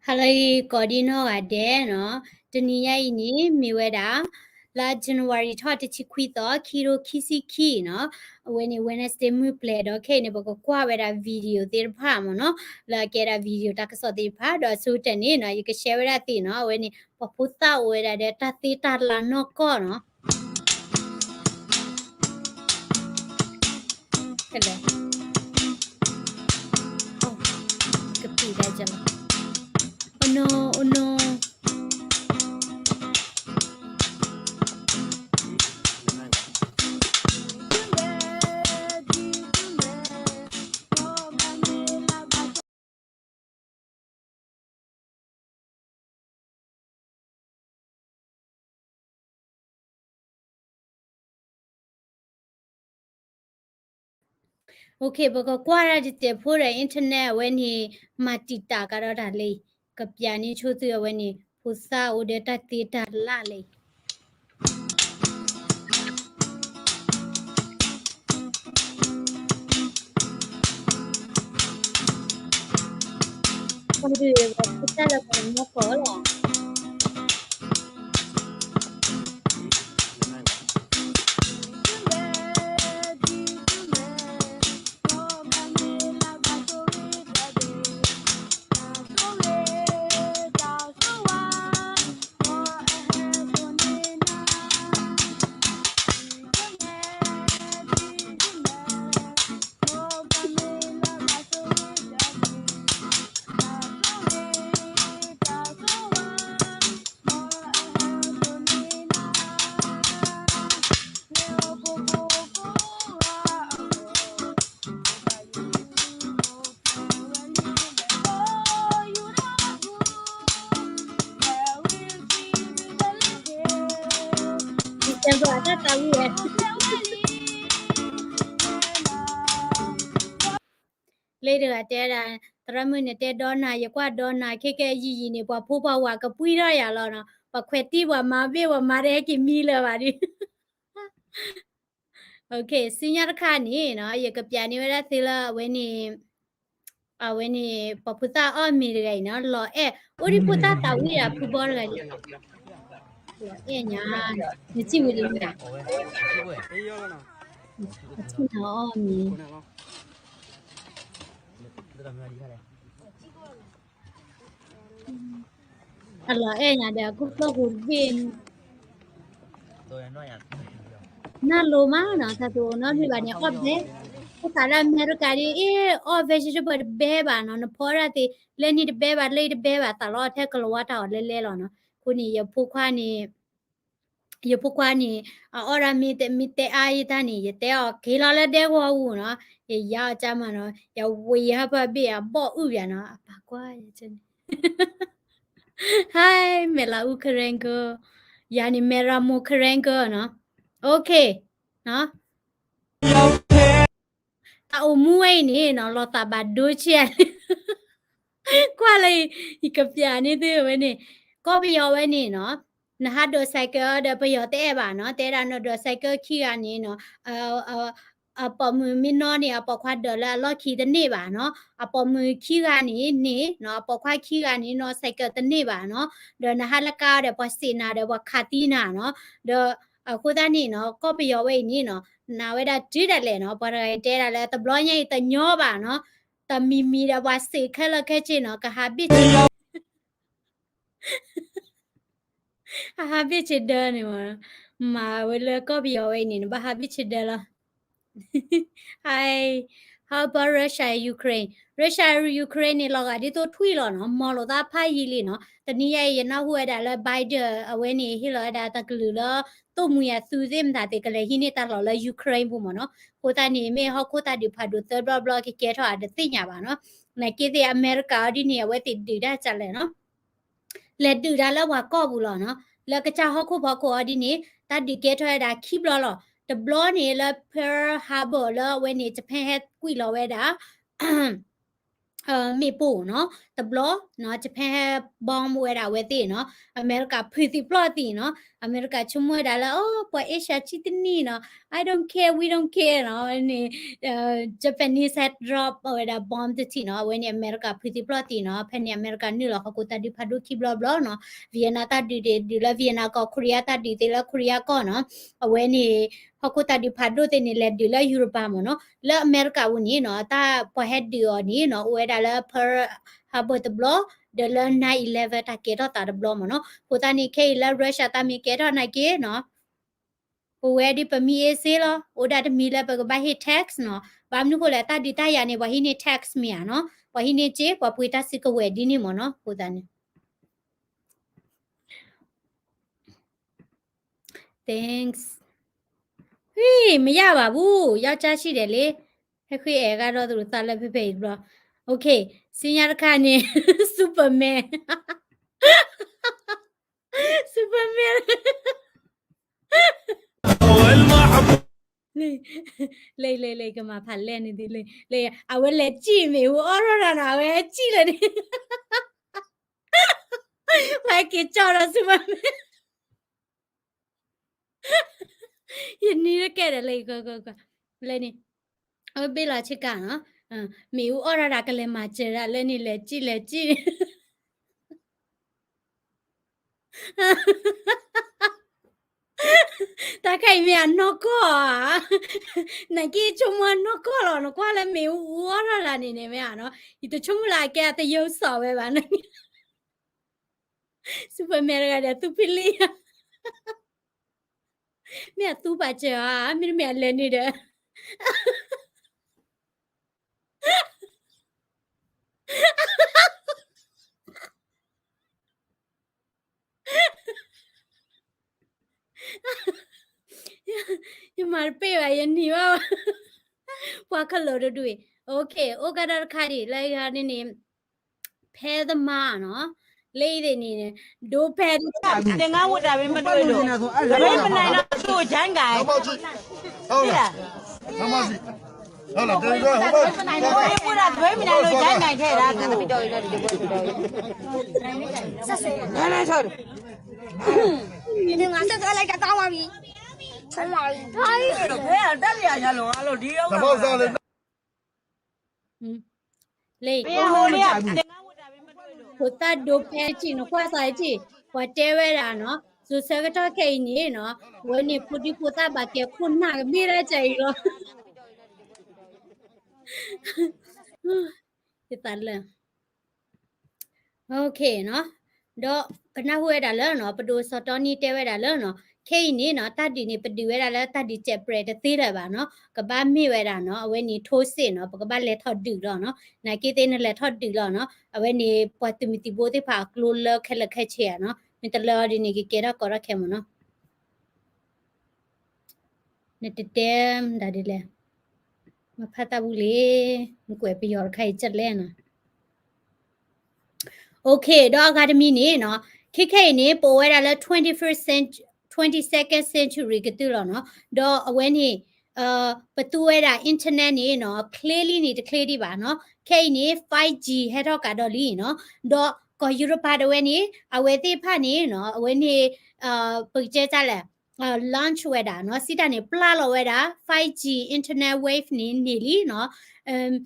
ဟါလၢအဂ့ၤ ကိးဒံနီၢ်ဂၤဒဲးနီၤ, တနံၤညါအံၤန့ၣ် မ့ၢ်ဝဲဒၣ် လါ January ထီၣ်တဆံခွံသီ ခံကထိခံဆံခံနီၤ, အဝဲန့ၣ် Wednesday မုၢ်ပျဲၤဒီး ခဲအံၤန့ၣ် ပကကွၢ်ဝဲဒၣ် video သ့ၣ်တဖၣ်မ့ၢ်နီၤ, လၢအကဲဒၣ် video တၢ်ကစီၣ်သ့ၣ်တဖၣ် ဒီးအဆိကတၢၢ်န့ၣ်နီၤ ယက share ဝဲဒၣ်သ့ၣ်နီၤ, အဝဲန့ၣ် ပှၤဖိသၣ်အိၣ်ဝဲဒၣ်ဒီးတၢ်သ့တၢ်လၢနီၢ်ကီၢ်နီၤ. ကလဲၤ ကပံာ်ဒၣ်ကလီၤ အနီၢ် အနီၢ် OK ပကကွၢ်တၢ်တစဲးဖိဒီး internet အဝဲန့ၣ် မၤတံာ်တာ်ကဒီးတၢ်လံ, ကပျးန့ၢ်ဆိသုအဝဲန့ၣ် ဖိသၣ်အိၣ်ဒီးတၢ်သ့တၢ်လၢလံ. အဒုး ပှၤဖိသၣ်လၢပှၤနီၢ်ကီၢ်လီၤ. December အတၢ်သးဝံၣ်ဝဲ လၢတဂၤတဲဒၣ် သရၣ်မုၣ်န့ၣ်တဲဒီနၤ ယကွၢ်ဒီနၤ ခဲကဲယံာ်ယံာ်န့ၣ် ပှၤဖိပှၤဝၤကပှံၢ်ထီၣ်ယၤလီၤနီၤ, ပှၤခွဲးတံၢ်ပှၤမါဘ့ၣ် ပှၤမါတဟဲက့ၤမံလၢၤဘၣ်ဒုး OK ဆူညါတခါန့ၣ်နီၤ ယကပျးန့ၢ်ဝဲဒၣ်သုလၢအဝဲန့ၣ် အဝဲန့ၣ် ပှၤဖိသၣ်အီၣ်မ့ၤတဂၤအံၤနီၤ လီၤအဲၣ် အိၣ်ဒံးဖိသၣ်သးဝံၣ်ဒၣ်ဖုဘီတဂၤဒံး လီၤအဲၣ်ညါ နစံၣ်ဝံၤလံမ့ၢ် အီၣ်မ့ၤ အလီၤအဲၣ်ညါဒီး ခိၣ်ဖျီၣ်ဟူတဘ့ၣ် နၢ်လိၤမးနီၤ တၢ်တအိၣ်နီတမံၤဘၣ်န့ၣ် အီၣ်ဘဲ ဖိသၣ်လၢအမဲရကၤဒ်အံၤ အီၣ် vegetable တဘဲဘၣ်နီၤ နဖီဒၣ်သ့ လၢန့ၣ်တဘဲဘၣ် လၢအံၤတဘဲဘၣ် သးလီအီၤထဲကလၤဝါတၢ်အီၣ်လဲလဲလီၤနီၤ. အဃိန့ၣ် ယဖိခွါန့ၣ် ယဖိခွါန့ၣ် အအီၣ်ဒၣ်မ့ၢ်တဲ မ့ၢ်တဲအါယတၢ်န့ၣ် ယတဲအီၤက့ၤလီၤလၢဒဲကဝီၤပူၤနီၤ, ယယါအီၤကၢ်မးနီၤ, ယဝံၤယဟၢဖၢဘ့ၣ်အဘီၣ်အုၣ်ယၤနီၤ, အပၢ်ကွၢ်ယဲန့ၣ် Hi မဲၢ်လးအူ Karen girl, ယၤန့ၣ် မဲၢ်ရမိၢ် Karen girl နီၤ, OK နီၤ. တၢ်အိၣ်မူဝဲအံၤန့ၣ်နီၤ လီၤသးဘၣ်ဒိဆံးအါလံ, ကွၢ်လၢ ယကပျးန့ၢ်သုဝဲန့ၣ်, ကီၢ်ပယီၤဝဲန့ၣ်နီၤ, နဟးဒိး cycle ဒီးပယီၤတအဲၣ်ဘၣ်နီၤ, တဲဒၣ်နဒိး cycle ခံဂၤန့ၣ်နီၤ, အပိာ်မုၣ်မ့ၢ်နီၢ်န့ၣ် အပိာ်ခွါဒိးလၢအလီၢ်ခံတန့ၢ်ဘၣ်နီၤ, အပိာ်မုၣ်ခံဂၤန့ၣ်န့ၣ်နီၤ, အပိာ်ခွါခံဂၤန့ၣ်နီၤ cycle တန့ၢ်ဘၣ်နီၤ, ဒီးနဟးလၢကါဒီးပှၤစံးနၤဒီးပှၤခးသံနၤနီၤ, ဒီးအဃိသတးန့ၣ်နီၤ ကီၢ်ပယီၤဝဲအံၤန့ၣ်နီၤ နာ်ဝဲဒၣ်တုၤဒၣ်လဲာ်နီၤ, ပှၤတဂၤအံၤတဲဒၣ်လၢတဘျီညါအံၤတညီဘၣ်နီၤ, တမံၤမံၤဒီးပှၤစံးခဲလၢာ်ခဲဆ့နီၤ, ကဟးဘ့ၣ်ဆ့ အဟးဘ့ၣ်ဆ့ဒၢန့ၣ်မး, မၤဝဲလၢကီၢ်ပယီၤဝဲအံၤန့ၣ် နဘၣ်ဟးဘ့ၣ်ဆ့ဒၢလီၤ. Hi, how about Russia and Ukraine? Russia and Ukraine န့ၣ် လီၤဂာ်ဒ်သိးထွံၣ်လီၤနီၤ, မီလိာ်သးဖးယံာ်လံနီၤ. တနံၤညါအံၤ ယနၢ်ဟူဝဲဒၣ်လၢ Biden အဝဲန့ၣ် ဟ့ၣ်လီၤဝဲဒၣ်တၢ်ကလုၢ်လၢ သိၣ်မှံအသုးသ့ၣ်မတၤသ့ၣ် ကလဲၤဟံးန့ၢ်တၢ်လီၢ်လၢ Ukraine ပူၤမးနီၤ. အဃိသတးန့ၣ် မ့ၢ်ဟီၣ်ခိၣ်တၢ်ဒုးဖးဒိၣ်သၢဘျီဘျီ ကကဲထီၣ်အတသ့ၣ်ညါဘၣ်နီၤ. နာ်က့သ့ၣ်အမဲရကၤအီၤဒ်န့ၣ် အဝဲသ့ၣ်ဒုးတၢ်ကလဲၣ်နီၤ. လဲၤဒုးတၢ်လၢပှၤကီၢ်ပူၤလီၤနီၤ. လၢကစၢ်ဟီၣ်ခိၣ်ဖီခိၣ်အီၤဒ်န့ၣ် တၢ်ဒုးကဲထီၣ်ဝဲဒၣ်ခံဘျီလီၤ. တဘျီန့ၣ်လၢ Pearl Harbor လၢအဝဲန့ၣ် Japan ဟဲကွံာ်လီၤဝဲဒၣ် မ့ၣ်ပိၢ်နီၤ တဘျီနီၤ Japan bomb ဝဲဒၣ်အဝဲသ့ၣ်နီၤ အမဲရကၤဖုးသံပျီၢ်သံနီၤ အမဲရကၤဆိကမိၣ်ဝဲဒၣ်လၢ အိ ပှၤ Asia ဆံတနံၣ်နီၤ I don't care, we don't care နီၤ န့ၣ် Japanese had drop အဝဲဒၣ် bomb တထံၣ်နီၤ အဝဲန့ၣ်အမဲရကၤဖုးသံပျီၢ်သံနီၤ ဖဲန့ၣ်အမဲရကၤနုာ်လီၤဟီၣ်ခိၣ်တၢ်ဒုးဖးဒိၣ်ခံဘျီဘျီနီၤ Vietnam တၢ်ဒုးဒုးလၢ Vietnam ကီၢ် Korea တၢ်ဒုးသ့လၢ Korea ကီၢ်နီၤ အဝဲန့ၣ် ဟီၣ်ခိၣ်တၢ်ဒုးဖးဒိၣ်သ့ၣ်န့ၣ် လဲၤဒုးလၢ Europa မ့ၢ်နီၤ လၢအမဲရကၤပူၤန့ၣ်နီၤ တၢ်ပှၤဟဲဒုးအီၤန့ၣ်နီၤ အိၣ်ဝဲဒၣ်လၢ Pearl Harbor တဘျီ ဒီးလၢ nine eleven တၢ်ကဲထီၣ်သးတဘျီမ့ၢ်နီၤ အဃိသတးန့ၣ် ခဲအံၤလၢ Russia တၢ်မ့ၢ်ကဲထီၣ်နာ်က့နီၤ ပဝဲဒ်ပမံအ့စ့လီၤ အိၣ်ဒၣ်တမံၤလၢပကဘၣ်ဟ့ၣ် tax နီၤ ဘၣ်မနုၤဃိလဲၣ် တၢ်ဒုးတၢ်ယၤန့ၣ် ပှၤဟံးန့ၢ် tax မ့ၢ်ဧါနီၤ ပှၤဟံးန့ၢ်စ့ ပှၤပှ့ၤတၢ်စုကဝဲၤဒ်န့ၣ်မ့ၢ်နီၤ အဃိသတးန့ၣ် Thanks ဟ့ မရပါဘူး ယောက်ျားရှိတယ်လေ ဟဲဃ့အဲၣ်ဂၤဒီးသရူးသးလၢဖဲဖဲအံၤတဘျီ OK စံညါတခါန့ၣ် Superman Superman လၢ လၢ လၢ ကမၤဖးလဲၢ်န့ၣ်ဒ်လၢ လၢ အဝဲလဲၤစံၣ်မ့ၣ်အူအီၣ်ထီၣ်တၢ်နီၤ အဝဲစံၣ်လၢန့ၣ် ပှၤက့ၤကၠီဒီး Superman ယနံၤတကဲဒီးလၢ လၢန့ၣ် အဝဲဘ့ၣ်လီၤဆ့ကၤနီၤ မ့ၣ်အူအီၣ်ထီၣ်တၢ်ကလဲၤမၤစၢၤဒၣ်လၢန့ၣ် လဲၤစံၣ်လဲၤစံၣ် တၢ်ခါအံၤမ့ၢ်အနီၢ်ကီၢ်ဧါ နက့ဆိကမိၣ်အနီၢ်ကီၢ်လီၤ နကွၢ်လၢမ့ၣ်အူအီၣ်ထီၣ်တၢ်န့ၣ်န့ၣ်မ့ၢ်ဧါနီၤ ယတဆိကမိၣ်လၢအကဲအသယုံစီၤဝဲဘၣ် Superman တဂၤဒီးသူဖံလံ မ့ၢ်အသူပာ်စၢၤဧါ မ့တမ့ၢ်အလဲၤန့ၣ်ဒီး ယမၤတပ့ၢ်ဘၣ် ယနံၤဘၣ် ပှၤခလိာ်တဒူၣ်အံၤ OK အိၣ်ကဒီးတခါဒံး လၢယၤန့ၣ်န့ၣ် ဖဲသမါနီၤ လၢအံၤသ့ၣ်န့ၣ် ဒိဖဲ သ့ၣ်ငါဝိတၢ်မ့ၢ်မဒိဒိ မ့ၢ်မနုၤနသူၣ်ကၠါကၤ လၢ ဖိသၣ်ဒိဖဲစံၣ် နကွၢ်စးစံၣ် ပှၤတဲဝဲဒၣ်နီၤ စိၤဆၢကတီၢ်ခဲအံၤန့ၣ်နီၤ ဝဲန့ၣ်ဖိဒံဖိသၣ်ဘၣ်ကဲခိၣ်နၢ်ကဘ့ၣ်ဒၣ်ကၢအံၤလီၤ ယသးလၢ OK နီၤ ဒီးပနၢ်ဟူဝဲဒၣ်လၢနီၤ ပဒိၣ်စီၤတီနံတဲဝဲဒၣ်လၢနီၤ ခဲအံၤန့ၣ်နီၤ တၢ်ဒုးန့ၣ် ပဒုးဝဲဒၣ်လၢတၢ်ဒုးစဲးပြဲးတသ့လၢၤဘၣ်နီၤ ကဘၣ်မ့ၢ်ဝဲဒၣ်နီၤ အဝဲန့ၣ်ထိစ့ၣ်နီၤ ပကဘၣ်လဲၤထီၣ်ဒုးလီၤနီၤ နာ်က့သ့ၣ်နလဲၤထီၣ်ဒုးလီၤနီၤ အဝဲန့ၣ် ပှၤသုးမုၢ်သံၣ်ဘိသ့ၣ်တဖၣ်အကျိလၢခဲလၢာ်ခဲဆ့ဧါနီၤ မ့ၢ်တလၢအီၤဒ်န့ၣ် ကကဲထီၣ်ကီးထီၣ်ခဲမ့ၢ်နီၤ နတတဲမတၤဒ်လဲၣ် မၤဖးတၢ်ဘူလံ မကွဲးပယီၤတခါအံၤကလဲၣ်နီၤ OK ဒီးအဂၤတမံၤန့ၣ်နီၤ ခဲခဲအံၤန့ၣ် ပအိၣ်ဝဲဒၣ်လၢ twenty-first century twenty-second century ကတုၤလီၤနီၤ ဒီးအဝဲန့ၣ် ပသူဝဲဒၣ် internet န့ၣ်နီၤ ချ့လံန့ၣ်တချ့ဒံးဘၣ်နီၤ ခဲအံၤန့ၣ် five G ဟဲထီၣ်ကးဒီးလံနီၤ ဒီးကီၢ်ယူရပၤတဝဲန့ၣ် အဝဲသ့ၣ်တဖၣ်န့ၣ်နီၤ အဝဲန့ၣ် ပကတဲတၢ်လဲၣ် launch ဝဲဒၣ်နီၤ စံးတၢ်န့ၣ် ပျၢ်လီၤဝဲဒၣ် five G internet wave န့ၣ်န့ၢ်လံနီၤ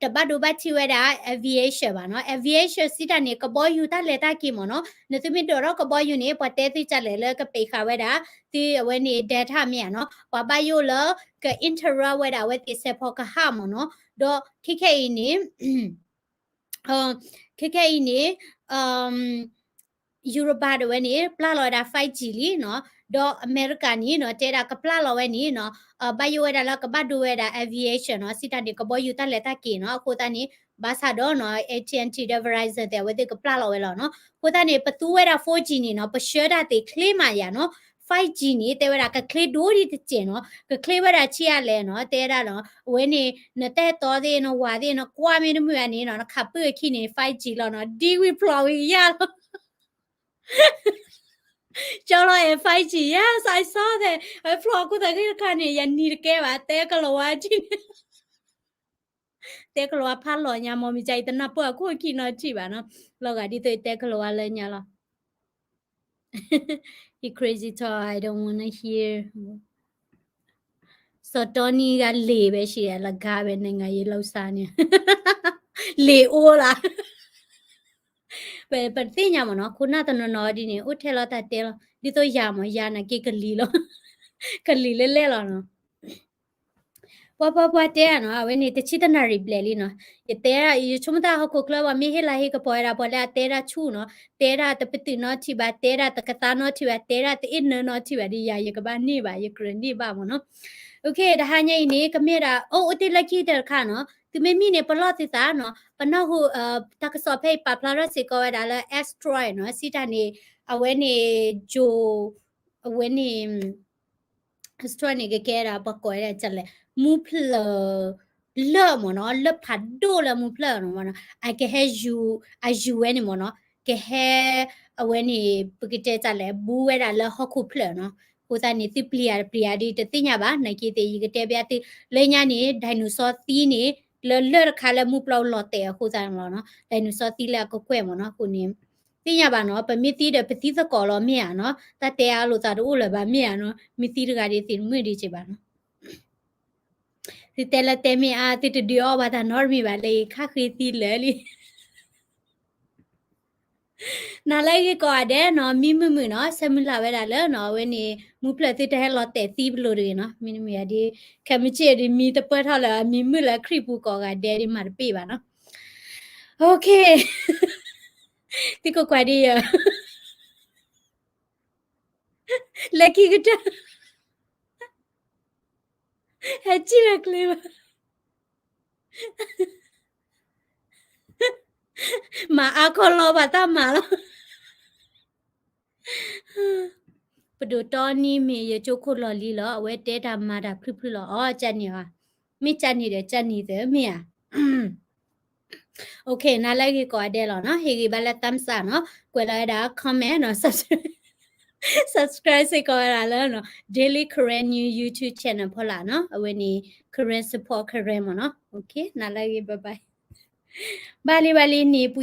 တဘၣ်ဒိဘၣ်ထံးဝဲဒၣ် aviation ဘၣ်နီၤ aviation စံးတၢ်န့ၣ် ကဘီယူၤတၢ်လဲၤတၢ်က့ၤမ့ၢ်နီၤ နသုမ့ၢ်ဒိးထီၣ်ကဘီယူၤန့ၣ် ပှၤတဲသုတၢ်လဲၣ်လၢကပ့ၤဃာ်ဝဲဒၣ် သုအဝဲန့ၣ် data မ့ၢ်ဧါနီၤ ပှၤဘၣ်ယိၣ်လၢက interrupt ဝဲဒၣ်အဝဲသ့ၣ်စဲးဖီကဟၣ်မ့ၢ်နီၤ ဒီးခဲခဲအံၤန့ၣ် ခဲခဲအံၤန့ၣ် ယူရပၤတဝဲန့ၣ် ပျၢ်လီၤဝဲဒၣ် five G လံနီၤ ဒီးအမဲရကၤန့ၣ်နီၤ တဲဒၣ်ကပျၢ်လီၤဝဲန့ၣ်နီၤ ဘၣ်ယိၣ်ဝဲဒၣ်လၢကဘၣ်ဒိဝဲဒၣ် aviation နီၤ စံးတၢ်န့ၣ် ကဘီယူၤတၢ်လဲၤတၢ်က့ၤနီၤ အဃိသတးန့ၣ် ဘၣ်ဆၣ်ဒီးနီၤ A T and T ဒီး Verizon သ့ၣ် အဝဲသ့ၣ်ကပျၢ်လီၤဝဲလီၤနီၤ အဃိသတးန့ၣ် ပသူဝဲဒၣ် four G န့ၣ်နီၤ ပဆှၢတၢ်သ့ၣ်ချ့မးယၤနီၤ five G န့ၣ် တဲဝဲဒၣ်ကချ့ဒိၣ်ဒံးတစဲးနီၤ ကချ့ဝဲဒၣ်ဆံးအါလဲၣ်နီၤ တဲဒၣ်နီၤ အဝဲန့ၣ် နတၢ်အဲၣ်တီသ့ၣ် နဝၤသ့ၣ် နကွၢ်မ့ၢ်တမုာ်ဘၣ်န့ၣ်နီၤ နခးပၢၢ်အခံန့ၣ် five G လီၤနီၤ ဒံဝံၤဖျိးဝံၤယၢ်လီၤ ကၠီလီၤအဲၣ် five G yes I saw that အဝဲဖျိးခိၣ်သးဂ့ၢ်တခါန့ၣ် ယနံၤတကဲဘၣ် တဲကလီၤဝါကံန့ၣ် တဲကလီၤဝါဖးလီၤညါ မ့ၢ်မ့ၢ်ကါအံၤ တနၢ်ပၢၢ်အခိၣ်အခံနီတထံၣ်ဘၣ်နီၤ, လီၤဂာ်ဒ်သိးတဲကလီၤဝါလၢညါလီၤ. He crazy talk, I don't wanna hear. စီၤတီနံဂၤလ့ၤဝဲ ရှိတယ်, အလဂါဝဲ နိုင်ငံရေးလှုပ်ရှားနေ. လ့ၤအိၣ်လၢ ပ ပသ့ၣ်ညါမ့ၢ်နီၤ, ခိၣ်နၢ်တနီၤနီၤဒ်န့ၣ် အိၣ်ထဲလီၤတၢ်တဲလီၤ, ဒ်သိးယၤမ့ၢ် ယၤနာ်က့ကလံၤလီၤ, ကလံၤလဲၣ်လဲၣ်လီၤနီၤ. ပှၤပှၤပှၤတဲနီၤ, အဝဲန့ၣ် တဆံတနၣ်ရံၣ်ဘျဲၣ်လံနီၤ. ယတဲဒၣ် ယဆိကမိၣ်တၢ်ဟီၣ်ခိၣ်ချၢ ပှၤမ့ၢ်ဟ့ၣ်လၤဟ့ၣ်ကပီၤဝဲဒၣ် ပှၤလၢအတဲဒၣ်ဆူၣ်နီၤ, တဲဒၣ်တပတုာ်နီတထံၣ်ဘၣ်, တဲဒၣ်တကသါနီတထံၣ်ဘၣ်, တဲဒၣ်တအ့ၣ်နၢနီတထံၣ်ဘၣ်, ဒ်ယၤ ယကဘၣ်န့ၢ်ဘၣ်, ယကြၢးန့ၢ်ဘၣ်မ့ၢ်နီၤ. တဟါညါအံၤန့ၣ် ကမ့ၢ်ဒၣ် အိၣ် အိၣ်တ့ၢ်လၢခံတခါနီၤ, သုမ့ၢ်မံန့ၣ် ပလီၢ်သုသးနီၤ, ပနၢ်ဟူ တၢ်ကစီၣ်ဖဲအံၤ ပာ်ဖျါထီၣ်စ့ၢ်ကီးဝဲဒၣ်လၢ asteroid နီၤ, စံးတၢ်န့ၣ် အဝဲန့ၣ် ယိၤ အဝဲန့ၣ် asteroid န့ၣ် ကကဲဒၣ် ပှၤကိးဝဲဒၣ်လဲၣ်, မူဖျၢၣ် လၢမ့ၢ်နီၤ, လၢဖးဒိၣ်လၢမူဖျၢၣ်နီၤမ့ၢ်နီၤ, အကဟဲယူၤ, အယူၤဝဲန့ၣ်မ့ၢ်နီၤ, ကဟဲ အဝဲန့ၣ် ပကတဲဒ်လဲၣ်, ဘူးဝဲဒၣ်လၢဟီၣ်ခိၣ်ဖျၢၣ်နီၤ. အဃိသတးန့ၣ် သုပျံၤယၤတပျံၤယၤဒ်တသ့ၣ်ညါဘၣ်, နာ်က့သ့ၣ် ယကတဲဘၣ်သု, လၢညါန့ၣ် dinosaur သံန့ၣ် လၢလၢၢ်တခါလၢမူပျီလီၤတဲာ်အဃိသတးန့ၣ်လီၤနီၤ, dinosaur သံလၢအကကွဲၢ်မ့ၢ်နီၤ, အဃိန့ၣ် သ့ၣ်ညါဘၣ်နီၤ, ပမ့ၢ်သံဒီး ပသံသကိးလီၤမ့ၢ်ဧါနီၤ, တၢ်တဲအါလိာ်သးတအိၣ်လၢၤဘၣ်မ့ၢ်ဧါနီၤ, မ့ၢ်သံတဂၤဒ်သ့ၣ်တမုာ်ဒံးက့ဘၣ်နီၤ. သုတဲလၢတဲမ့ၢ်အါ, သုတဒုးအီၣ်ဘၣ်တၢ်နီတမံၤဘၣ်လၢ ခါဃ့သံလၢာ်လံ. နၤလၢအဂ့ၤကိးဂၤဒဲးနီၤ, မံမုာ်မုာ်နီၤ, ဆၢမုၢ်လၢ်ဝဲဒၣ်လၢနီၤ, အဝဲန့ၣ် မူဖျၢၣ်သုတဟဲလီၤတဲာ်သံပလိၤတဂ့ၤနီၤ, မ့တမ့ၢ်ဒ် ခဲမုၢ်ဆ့ၣ်ဒ်မံတပၢၢ်ထီၣ်လၢအမံမုာ်လၢခရံာ်ပူၤကိးဂၤဒဲးဒ်မၤတပ့ၢ်ဘၣ်နီၤ. Okay, သုကကွၢ်ဒ်ယၤ လၢခံကတၢၢ် ဟဲစံၣ်လၢကျဲဘၣ်, မၤအါခီလီၤဘၣ်တၢ်မၤလီၤ. ပဒိၣ်တီနံမ့ၢ်ယကၠိခိၣ်လီၤလံလီၤ, အဝဲတဲတၢ်မၤတၢ်ဖျုဖျုလီၤ, အီ ကန့ၣ်ဘၣ်, မ့ၢ်ကန့ၣ်ဒီးကန့ၣ်သ့မ့ၢ်ဧါ. Okay, နၤလၢအဂ့ၤကိးဂၤဒဲးလီၤနီၤ, ဟ့ၣ်ဂံၢ်ဘါလၢ thumbs up နီၤ, ကွဲးလီၤဝဲဒၣ် comment နီၤ, subscribe စ့ၢ်ကီးဝဲဒၣ်လၢ Daily Karen News YouTube channel ဖီလာ်နီၤ, အဝဲန့ၣ် Karen support Karen မ့ၢ်နီၤ. Okay, နၤလၢအဂ့ၤ bye bye. ဘၣ်လံဘၣ်လံ နံၤပှဲၤ